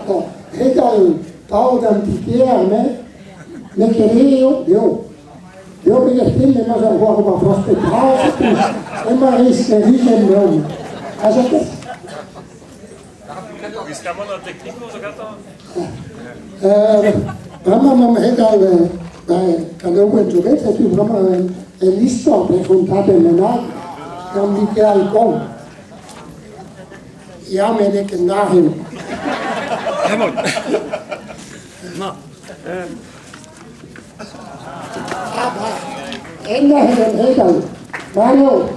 Bon, hegal paotr an ti-kêr, me, n'eo ket re eo, eo. Eo peger ken emañ ar war war forzh bras emañ re servijet deomp. Ha Jakez? Gwiskamant an teknikoù zo gantañ? Bremañ emaomp hegal kanaouenn zo bet, setu bremañ un istor pe kontadenn bennak gant Mikael Gong. Ya, met n'eo ket nac'hin. Hemañ. Ma. Ennañ en hegal. Mario.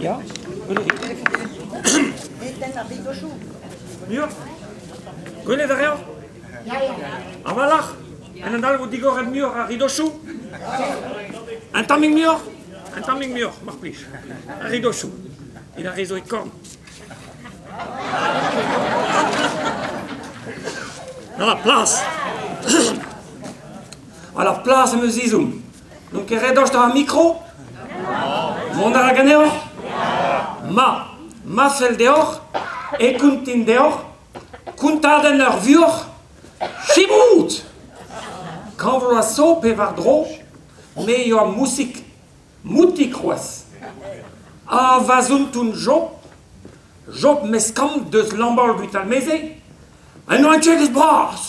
Ya Muioc'h Gwelet a reoc'h A-walc'h En un all vo digoret muioc'h ar ridochoù Un tammig muioc'h Un tammig muioc'h, mar plij. Ar ridochoù. Evit ar re zo e korn. Voilà, plas Voilà, plas am eus ezhomm. N'on ket ret deoc'h ar mikro Mont a ra ganeoc'h Ma, ma fell deoc'h e kontin deoc'h kontadenn ur vuoc'h chiboud! Kañv vloaz zo pe war-dro, me yoa mousig, moutig c'hoazh. Ha va zonton Job, Job Meskamp deus Lambaol-Gwitalmeze, en doa un tiegezh bras.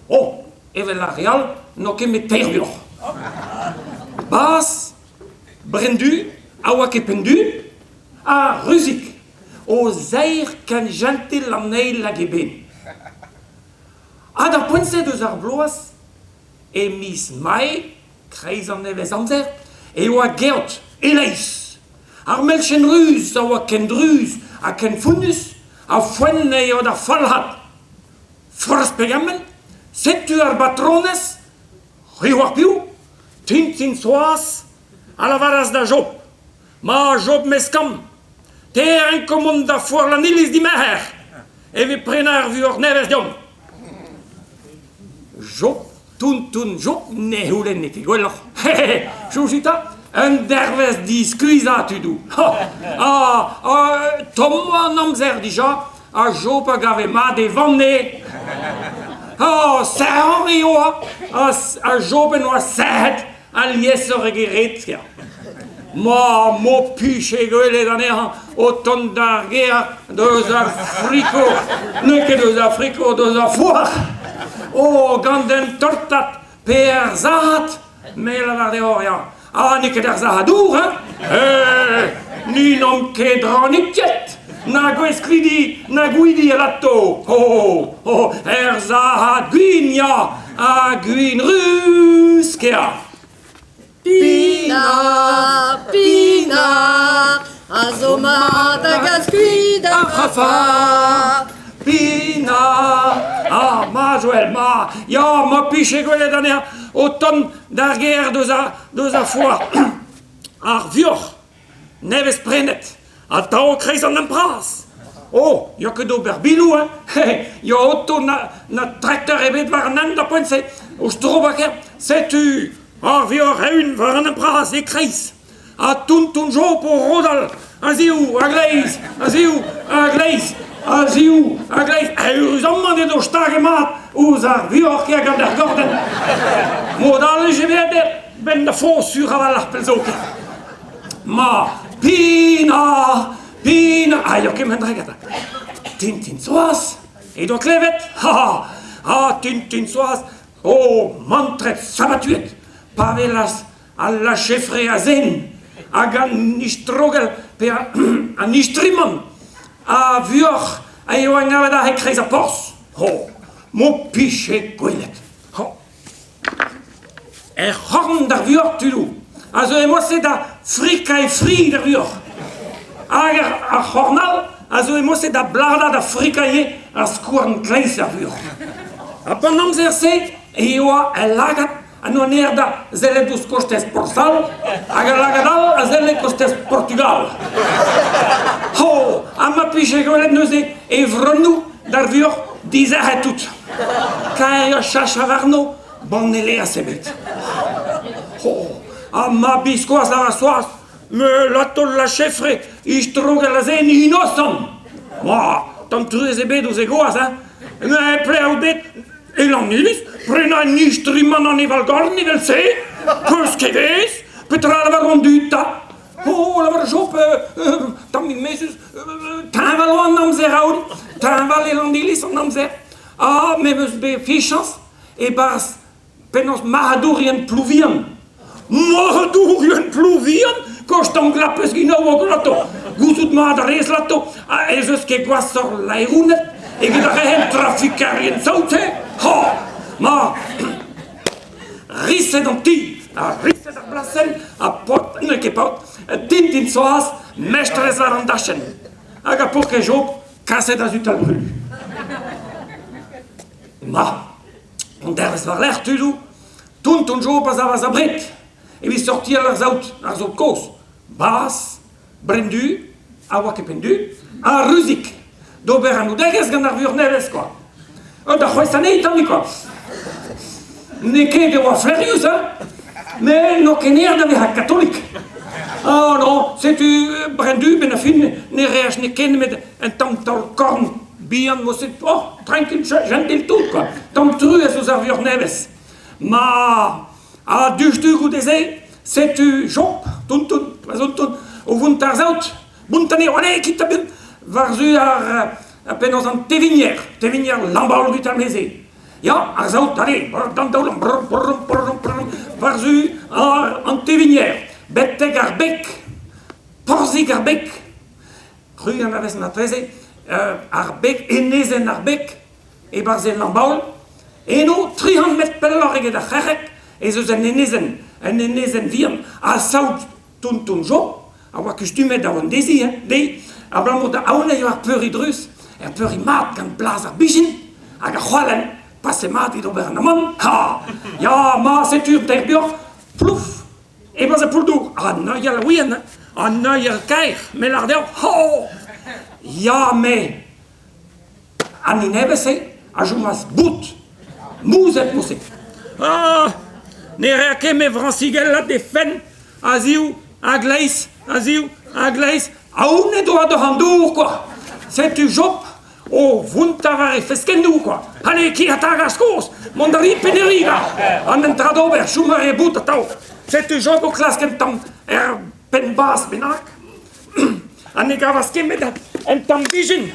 Oh, evel ar re all, n'o ket met teir vuoc'h. Bas, Brendu, a oa ket Pendu, ha Ruzig, o zeir ken jentil an eil hag eben. Ha d'ar poent-se deus ar bloaz, e miz Mae, kreiz an nevez-amzer, e oa geot e-leizh. Ar melchen ruz a oa ken druz ha ken founnus ha foenn eo da falc'had. Forzh pegement, setu ar batronez, c'hwi oar piv, Tintin Soaz, a lavaras da Job, Ma Job Meskam, te a renko mont da foar Lanniliz dimerc'her evit prenañ ar vuoc'h nevez deomp. Job, tonton Job ne c'houlenne ket gwelloc'h. Soñjit 'ta, un dervezh diskuizhañ tudoù. Ah, ah, tomm oa an amzer dija, ha Job a gave mat e vanne. Ah, sec'hoc'h e oa, ha Job en doa sec'hed aliesoc'h eget ret. Ma m'ho pije gwelet anezhañ o tont d'ar gêr deus ar friko, n'eo ket deus ar friko, deus ar foar. Oh, gant un tortad pe ar sac'had, me lavar deoc'h, ya. Ah, n'eo ket ar sac'hadour, hein Eh, ni n'omp ket ranitiet, na gwesklidi, na gwidi alato. Oh, oh, er sac'had gwin, ya, ha gwin ruz, kea. Pina, Pina, a zo mat hag a skuilh da Ar Pina, ah, ma Joël, ma, ya, ma pije gwelet anezhañ o tont d'ar gêr deus a, deus a foar. Ar vioc'h, nevez prenet, atav e-kreiz an hent-bras. Oh, ya ket d'ober biloù, hein Ya oto na, na trakteur ebet war an hent da poent-se. O strobaker, setu ar vioc'h eeun war an hent-bras e-kreiz. Ha tonton Job o rodal a-ziv, a-gleiz, a-ziv, a-gleiz, a-ziv, a-gleiz. Eüruzamant edo staget mat ouzh ar vioc'h hag gant ar gordenn. Mod all e vije bet benn da foñs sur a-walc'h pell zo ket. Ma, Pina, Pina, ah, eo kement dra Tintin Soaz, edo klevet, ha, ha, Tintin Soaz, o mantret sabatuet, pa welas al lachefre a zen hag an istrogell pe an istrimant a vuoc'h a eo engavet aze e-kreiz ar porzh. Ho, m'ho pije gwelet. Ho. Er c'horn d'ar vuoc'h, tudoù, a zo emose da frikañ e fri d'ar vuoc'h. Hag ar c'horn all a zo emose da bladañ da frikañ ivez ar skouarn kleiz d'ar vuoc'h. Ha pan amzer-se e oa el lagad. a n'oa aner da sellet ouzh kostez Porsal hag al lagad all a selle kostez Portugal. Ho! Ha ma pije gwelet neuze e vronnoù d'ar vuoc'h dizec'het tout. Kaer eo chachañ warno, banne laezh ebet. Ho! Ha ma biskoazh a Soaz, me lato la chefre istrogell a zen inosant. Ma, tamm truez ebet ouzh e goaz, hein. Me plev out bet E Lanniliz, prenañ un instrumant an evalgorn evel-se? Peus ket vez? Petra a lavar an dud 'ta? Oh, lavar Job, tammig mezhus, teñval oa an amzer aon, teñval e Lanniliz an amzer. Ah, me 'm eus bet fichañs e-barzh Penaos marc'hadourien Plouvian Marc'hadourien Plouvian Koch tamm glapez ginaouog lato Gouzout mat a rez lato ha ez eus ket gwashoc'h laerouned eget ar re trafikerien saout-se Ha Ma Riset an ti ha riset ar blasenn ha paotr n'eo ket paotr Tintin Soaz mestrez war an dachenn hag ar paourkaezh Job kaset da zutal brug Ma An dervezh war-lerc'h, tudoù, tonton Job a savas abred evit sortial ar saout, ar saout kozh, bras, brenn-du, a oa ket penn-du, ha ruzik, d'ober anaoudegezh gant ar vuoc'h nevez, kwa. Da c'hwezh anezhi tammig, kwa. N'eo ket e oa flaerius, hein, met n'eo ket aer da vezañ katolik. Oh non, setu brenn-du, benn ar fin, ne reas ket nemet un tamm taol korn bihan moset, oh, tranquil, gentil tout, quoi. Tamm truez ouzh ar vuoc'h nevez. Ma, ha diouzhtu goude-se, setu Job, tonton, va zonton, o vont d'ar saout, bont anezho, allez, kit a-benn, war-zu ar, penaos an tevinier, tevinier Lambaol Guitarmeze. Ya, ar saout, allez, d'an daol, brr, brr, brr, brr, war-zu ar, an tevinier, betek ar beg, porzhig ar beg. C'hwi anavez marteze ar beg, enezenn ar beg, e-barzh e Lambaol. Eno, 300 metr pelloc'h eget ar c'herreg, ez eus un enezenn, un enezenn vihan, ha saout Tonton Jo a oa kustumet da vont dezhi, hein, dezhi, abalamour da aon eo ar peuriñ druz, er peuriñ mat gant blaz ar bijin hag ar c'hoalenn, pase mat evit ober an amann. Ha! Ya, ma, setu un teir buoc'h, plouf, E-barzh ar poull-dour, an neuial ouien, an neuial kaer, me lâr deoc'h, ho! Ya, me! An enebez-se a chomas bout, mouzhet mouse. Ah! Ne rea ket me vrañsigellat he fenn a-ziv, a-gleiz, a-ziv, a-gleiz, aon he doa doc'h an dour, kwa! Setu Job O vountañ war e feskennoù kwa. Allez, ki ha ar kozh, mont a ri peneriga. An un dra d'ober, chom a re bout atav. Setu Job o klask un tamm er penn-bazh bennak. Ha ne gavas ket met un tamm bijin.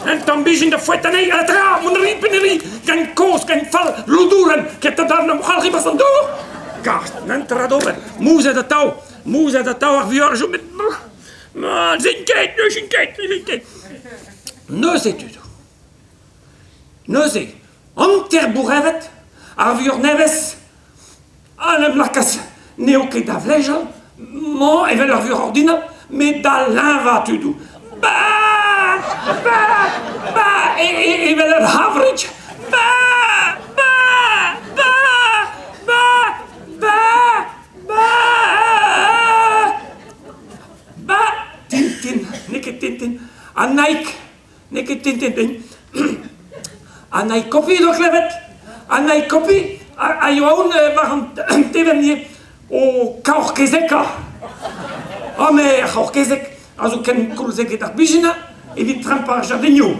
Un tamm bijin da foetañ anezhi. Ha tra, mont a ri peneri, gant kozh, gant fall, loudourenn, ket da darn am c'halri barzh an dour. Gast, un dra d'ober, mouzhet atav, mouzhet atav ar vuoc'h, met... Ma, n'in ket, n'in ket, n'in ket. Neuze, tudoù, neuze, hanter bourrevet, ar vuoc'h nevez a en em lakaas n'eo ket da vlejal, mañ evel ar vuoc'h ordinal, met da leñvañ, tudoù. Ba! Ba! Ba! Evel ur c'havrig! Ba! Ba! Ba! Ba! Ba! Ba! Ba! Tintin, n'eo ket Tintin. Annaig, n'eo ket Tintin. Annaig Kopi 'doa klevet. Annaig Kopi a yoa aon war an tevenn ivez o kaoc'h-kezekañ. Ah, met ar c'haoc'h-kezeg a zo ken koulz eget ar bijin evit trempañ ar jardinioù.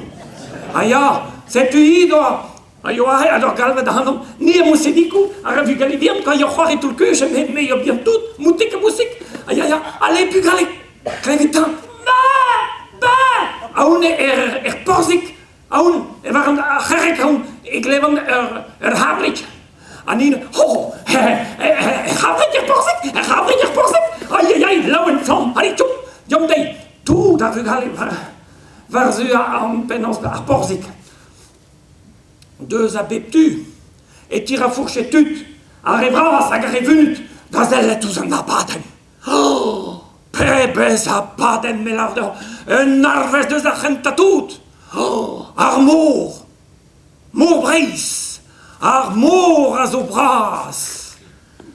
Ha ya, setu hi 'doa A yoa aze, ha galvet ac'hanomp, ni a mousedikoù, ar ra vugale vihan, kwa, c'hoari toull-kuch, me, me yo bihan tout, moutik ha mousik, ha ya, ya, allez bugale, klevit 'ta, ba, ba, aon er, er porzhig, aon, war an ar c'herreg aon, e glevan ur, ur c'havrig, ha ni, ho, er c'havrig er porzhig, er c'havrig er porzhig, ai, ai, ai, laouen flamm, allez, deomp, deomp dezhi, tout ar vugale war, war-zu an penaos ar porzhig. Deus a bep tu e tirafourche tud, ar re vras hag ar re vunut, da sellet ouzh an abadenn. Oh, pebezh abadenn, me lâr deoc'h, un arvest eus ar c'hentañ tout! Oh, ar mor! Mor Breizh! Ar mor a zo bras!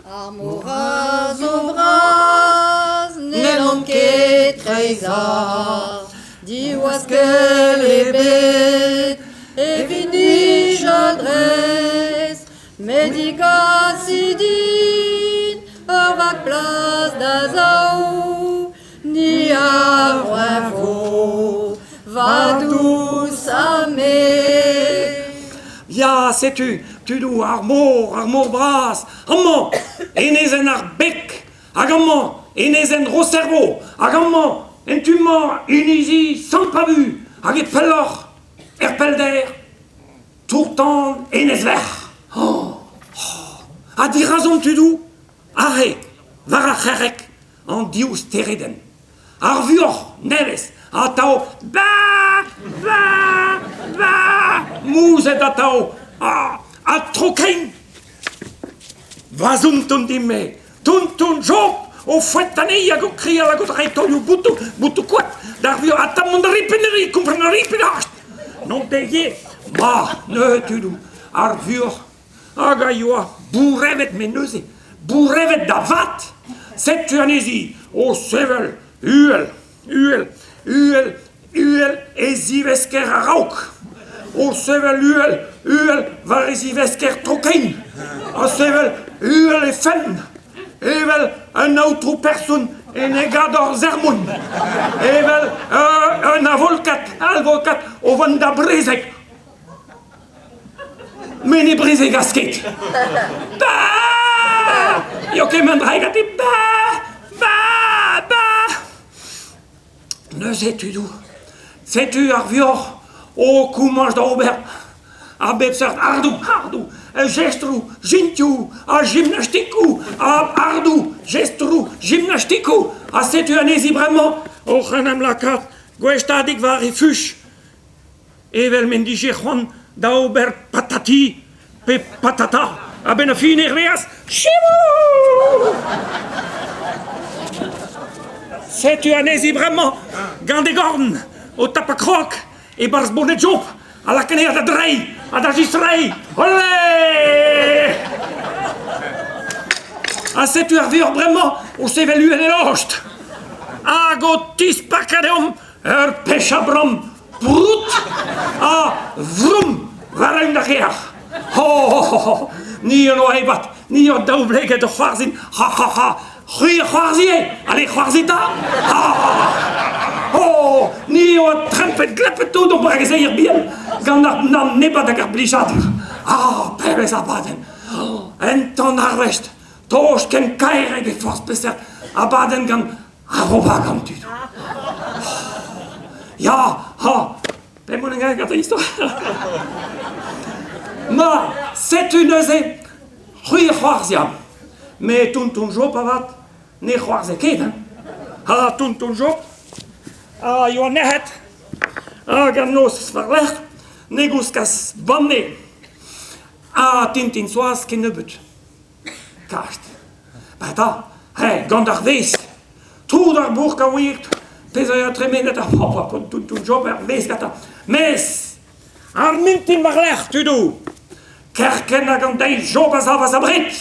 Ar mor a zo bras, n'hellomp ket treizhañ. Diwaskell ebet evit nijal dres. Met degasit din ur vag plas da zaou. Ni a roeñvo, va dous ha me. Ya, setu, tudoù, ar mor, ar mor bras, amañ, enezenn ar Beg, hag amañ, enezenn Roservo, hag amañ, en tu-mañ, inizi Sant-Pabu, hag e pelloc'h, er pellder, tour-tan Enez-Verc'h. Oh, oh. Ha dirazomp, tudoù, aze, war ar c'herreg, an div steredenn. Ar vuoc'h nevez atav ba ba ba mouzhet atav ha ha tro-kein. Va zonton din-me, tonton Job o foetañ anezhi hag o krial hag o treiñ taolioù boutoù, boutoù koad d'ar vuoc'h ha tamm mont a ri penneri, kompren a ri penaos. N'on ket ivez. Ma, neuze tudoù, ar vuoc'h hag a yoa bourevet met neuze, bourevet da vat, setu anezhi o sevel uhel, uhel, uhel, uhel e zivesker a-raok, o sevel uhel, uhel war e zivesker tro-kein, o sevel uhel he fenn, evel un aotrou person en e gador sermon, evel un avolkad, alvokad o vont da brezeg. Me ne brezegas ket. Ba! Eo kement dra ganti. Ba! Ba! Ba! Neuze, tudoù, setu ar vuoc'h o komañs da ober a bep seurt ardoù, ardoù, jestroù, jintioù, ha jimnastikoù, ha ardoù, jestroù, jimnastikoù. Ha setu anezhi bremañ oc'h en em lakaat gouestadik war he fuch. Evel m'en dije c'hoant da ober patati pe patata a-benn ar fin e reas Chibou! Setu anezhi bremañ gant e gorn o tapañ krog e-barzh boned Job a lak anezhañ da dreiñ ha da zistreiñ. Olé! Ha setu ar vuoc'h bremañ o sevel uhel e lost hag o tispakañ deomp ur pech a bramm Prout ha vroom war-eeun d'ar gêr. Ho, ho, ho, ho. Ni en oa ebat, ni hor daoubleget o c'hoarzhin. Ha, ha, ha. C'hwi a c'hoarzhie, allez, c'hoarzhit 'ta. Ha, ha, ha. Oh, ni oa trempet glepet tout hon bragezeier bihan gant ar an ebat hag ar blijadur. Ah, pebezh abadenn. Oh, en tan arvest, tost ken kaer eget forzh peseurt abadenn gant A-raok an tud. Ya, ha, p'emaon en gant istor. Ma, setu neuze, c'hwi a c'hoarzh, ya. Met tonton Job avat, ne c'hoarzhe ket, hein. Ha tonton Job a yoa nec'het. Hag an noz war-lerc'h ne gouskas banne. Ha tintin Soaz kennebeut. Kast. Ba da, hey, gant ar vezh. Tout ar bourk a wir pezh a ya tremenet ar papa tout job er vezh gantañ. Mes ar mintin war-lerc'h, tudoù, kerkent hag an deiz Job a savas abred,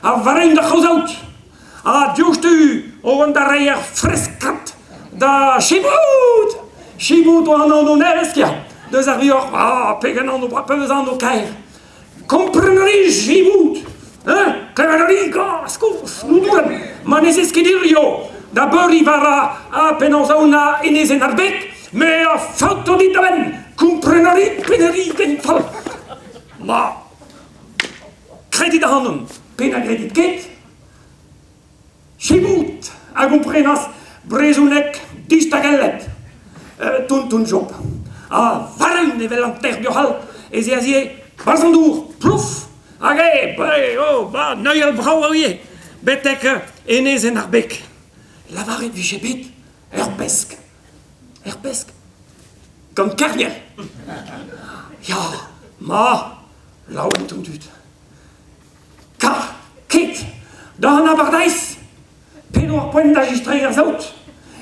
ha war-eeun d'ar c'hozhaout, ha diouzhtu o vont da reiñ ar freskad da Chiboud. Chiboud oa an anv nevez, kia, deus ar vioc'h, ah, pegen anv, pebezh anv kaer. Kompren a ri, Giboud, hein? Klevet a ri, glas kozh, loudourenn, ma ne zez ket hirio da beuriñ war ha penaos aon a enezenn ar bed, me a faoto dit da benn, kompren a ri pe ne ri ken fall. Ma kredit ac'hanon pe na gredit ket, Chiboud a gomprenas brezhoneg distagellet tonton Job. Ha war-eeun evel an teir buoc'h all ez eas ivez 'barzh an dour, plouf! Hag eo, oh, ba, neuial brav a ouie, betek enezenn ar Beg. Lavaret 'vije bet ur pesk. Ur pesk gant kerniel. Ya, ma, laouen an dud. Kar, ket, d'an abardaez, p'edo ar poent da zistreiñ ar saout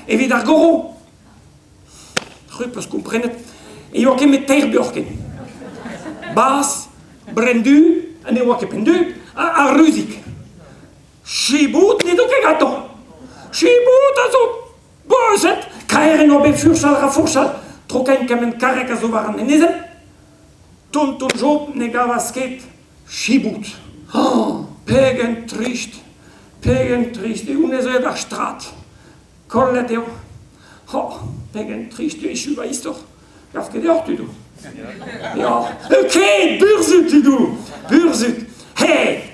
evit ar goro. C'hwi 'peus komprenet e oa ket met teir buoc'h ken. Bas, brenn-du, ha ne oa ket penn-du, ha ruzig. Chiboud n'edo ket gantañ. Chiboud a zo beuzet, kaer en oa bet furchal ra furchal, tro-kein kement karreg a zo war an enezenn. Tonton Job ne gavas ket Chiboud. Oh, pegen trist, pegen trist eo honnezh eo ar strad. Kollet eo. Oh, pegen trist eo echu va istor. Gav ket deoc'h, tudoù? Ya. Ket, burzhud, tudoù, burzhud. Hey,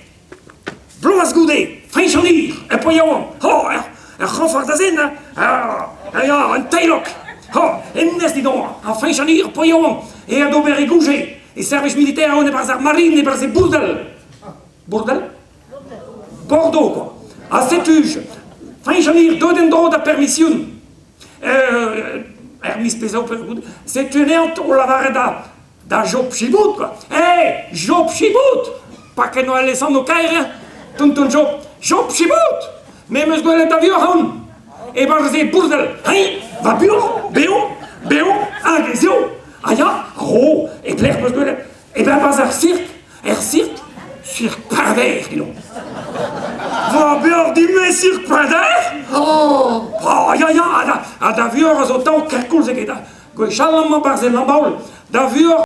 bloaz goude, Fañch an Hir, er poent yaouank, oh, er c'hanfard da zen, hein, ah, ya, un teilok. Oh, hennezh didon, ar Fañch an Hir, poent yaouank, aet d'ober e gouje, e servij militaire on e-barzh ar marine, e-barzh e Bourdel. Bourdel? Bordeaux, quoi. Ha setu, Fañch an Hir, deuet en-dro da permission. Er miz pezh goude, setu anezhañ o lavaret da da Job Chibout, quoi. Hey, Job Chibout! Paket oa lesanv kaer, tonton Job. Job Chibout! Me 'm eus gwelet da vioc'h aon. E-barzh e Bourdel. Hein, va buoc'h, bev, bev, hag ez eo. Ha ya, ro, e pelec'h 'm eus gwelet? E ben 'barzh ar sirk, er sirk, sirk Preder, dis Va buoc'h din-me, sirk Preder? Oh, oh ya, ya, ha da, ha da vuoc'h a zo tav kerkoulz eget gwechall amañ 'barzh e Lambaol. Da vuoc'h.